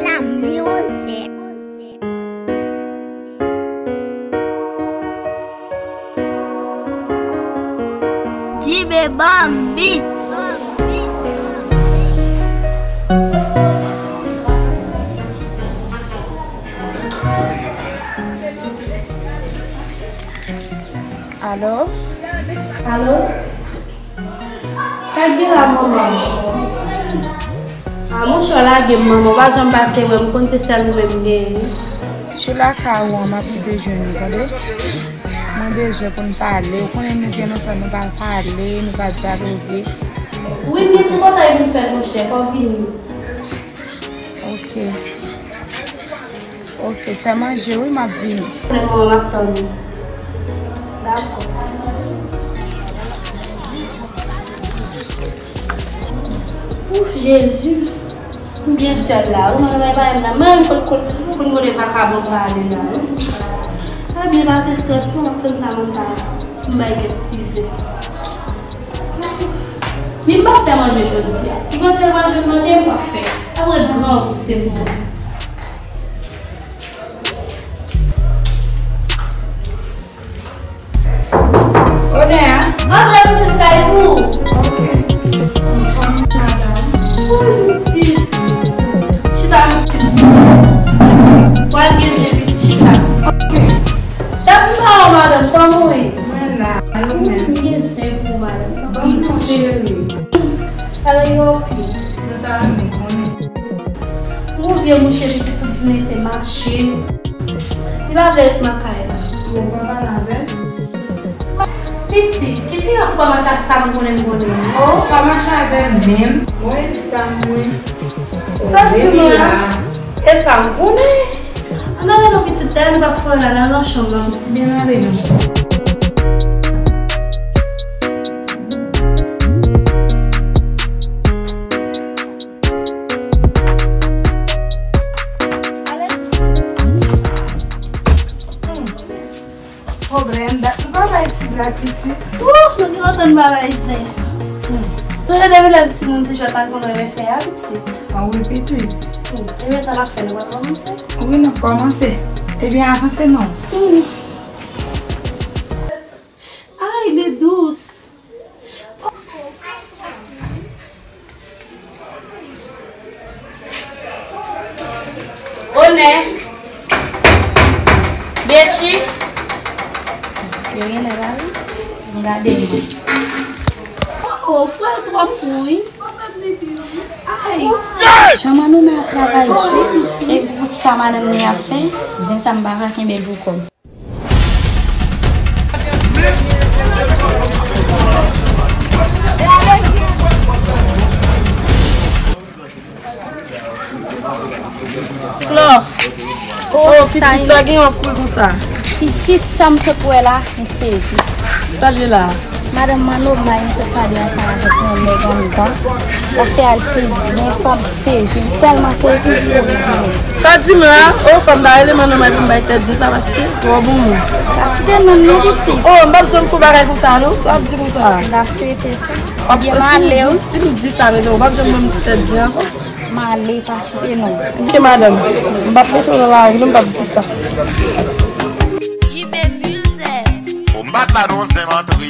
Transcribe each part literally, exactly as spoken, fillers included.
La music. Jibe Bambit. Alo? Alo? Sa k gen la, manman? A, monchè, w lage m, manman. W pa janm pase wè m, m konn se sèl ou menm m genyen. Sou lakay ou an, m ap kite jwenn ou, tande? Mwen bezwen pou n pale. Ou konnen nou gen lontan nou pa pale, nou pa dyaloge. Wi, m gen tripotay pou m fè, monchè. Fò w vini. Ok. Ok, fè manje, wi, m ap vini. Pou le moman, m ap tann ou. Dakò. Ouf, Jezi. M byen sèl la, wi, mwen pa menm nan. Mwen kot, kot, kot kote vakabon sa ale la, wi. Sa byen pase strès, wi, m ap tann sa, mwen ta, m bay kèk ti zen. Ni m p ap fè manje jodi a. Ki konse manje, manje m p ap fè. Apre grangou se pou mwen. Onè a? Antre pitit kay pou ou. Ok. Bonjou pitit. Chita pitit. Pral gen zen pitit chita. Ok. Dat m pa wè w madanm, kòman w ye? Mwen la, e ou menm? M gen zen pou ou madanm. Ban m non cheri. Alò yo oke. Nou ta renmen konnen. Yon vye mouche pitit tout jounen se mache. Li pa vle ret nan kay la. Bon, pa pale avè l. Pitit, ki pi ap pa mache ak sa m konnen m konnen. Oh, pa mache avè l menm. Mwen sa mwen. Sa di mwen la? E sa m konnen. Ann ale non pitit, dayè m pa fè la, nan nan chanm nan pitit, byen ale non. Pwoblèm, dat nou pa bay ti blag pitit. Ouh, nou gen lontan nou pa bay zen. Hmm. Toujou depi lè m timoun toujou ta konn renmen fè a pitit. An wi pitit. Hmm. Ebyen sa n ap fè, nou pral kòmanse? Wi, n ap kòmanse. Ebyen avanse non. Hmm. Ay, li dous. Onè. Betty. Yo genlè pa wi. M gade mwen. Oh, frè l twò fou wi. Ay. Jan Manoma ap travay di, e pou sa madanm li ap fè, zen sa m pa ka kenbe l pou kò m. Flò. Oh, pitit, sa gen w ap kouri konsa? Pitit, sa m sot wè la, m sezi. Sa l ye la? Madanm Manoma, m sot pale ansanm avèk yon nèg anndan. L ap fè al sezi, men fò m sezi, m tèlman sezi, m kouri vini. Sa di m la? Oh, fò m ta rele Manoma epi m bay tèt di sa paske twò bon moun. Pa site non m non pitit. Oh, m p ap janm fè bagay konsa non, sa w ap di konsa. M ta swete sa. Ebyen, m ale wi. Si m di sa, mezanmi, ou p ap janm ban m ti tèt di ankò. M ale, pa site non. Ok, madanm. M p ap mete w nan lari non, m p ap di sa. Jibe Music. Bon, m bat la non, zen m antre.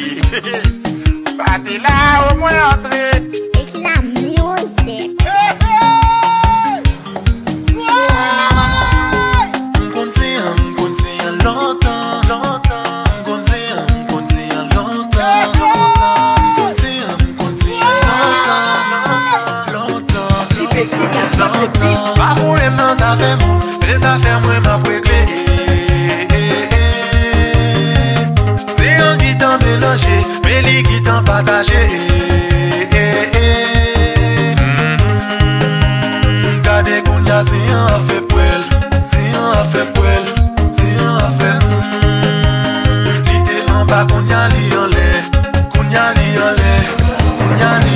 Pati la, o mwen antre. Eklamyoze. M konn se an, m konn se an lontan. M konn se an, m konn se an lontan. M konn se an, m konn se an lontan. Lontan, lontan. Pa voye m nan zafè moun, se zafè mwen m ap regle. Se an ki tan melanje, men li ki tan pataje. Gade kounya se an afè pwèl, se an afè pwèl, se an afè. Li te anba, kounya li anlè, kounya li anlè, kounya li.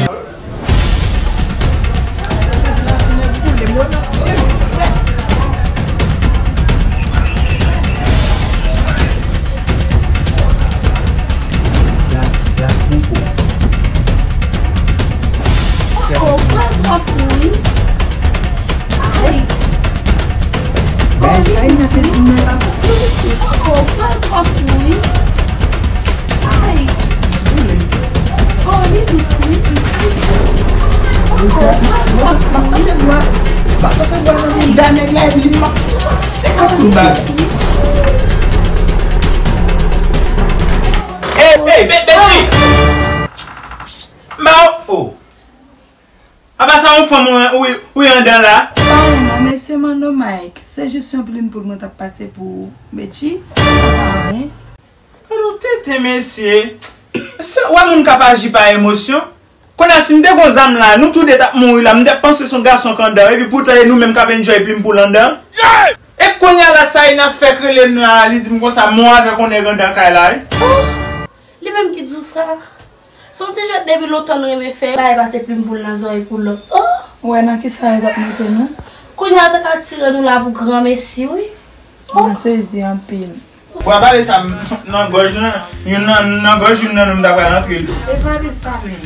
Oh, frè m twò fou wi. Ay. Bagay sa Ina te di m nan pa posib. Mesye, oh, oh, fè l twòp wi. Ay. Oh, li dous wi. Oh, oh, fè l twòp wi. Ay. Senkant goud bagay. Ey, ey, Be-, Betty! M ba w, oh. Apa sa yon fanm ou, ou, ou ye anndan la? Pa yon non, mesye Mando Mike. Se jis yon plim poul mwen t ap pase pou Betty. Sa pa anyen. Gade yon tenten mesye. Se, w wè moun k ap aji pa emosyon. Kounye a, si m te gon zam la, nou tou de t ap mouri la. M t ap panse se yon gason k anndan. Epi poutan e nou menm k ap enjoy plim poul anndan. E kounye a la, sa Ina fèk rele m la, li di m konsa, mò avèk yon nèg anndan kay la, wi. Oh! Li menm ki di w sa. Se yon ti jwèt depi lontan n renmen fè. Bagay pase plim poul nan zòrèy pou lòt. Oh! Ou wè nan kisa yo t ap mete nou? Kounye a, yo t ka tire nou la pou granmesi, wi. Oh! Mwen sezi anpil. Bwa vale sa m-, nan gòj nan, youn nan, nan gòj youn nan nou m ta pral antre l. E vale sa menm.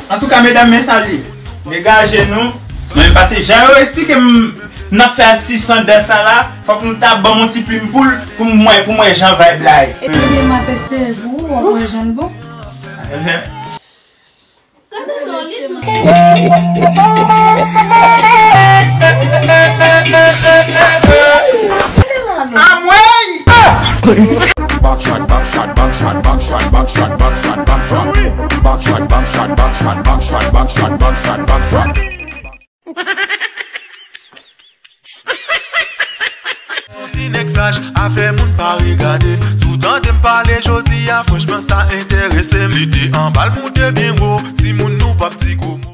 Antouka, medam, men sa l ye. Degaje nou. Mwen menm pase jan yo eksplike m, n ap fè a sis san dan sa la, fòk nou ta ban m yon ti plim poul pou m wè, pou m wè jan vibe la ye. Ebyen, m ap eseye pou ou, w ap wè jan l bon. Ebyen. Gade non, li dous. Anmwey! Backshot, backshot, backshot, backshot, backshot, backshot, backshot. Backshot, backshot, backshot, backshot, backshot, backshot, backshot. Son ti nèg saj, afè moun pa regade. Si w tande m pale jodi a, franchman sa enterese m. Li te anba l moute byen wo, timoun nou p ap di gwo mo.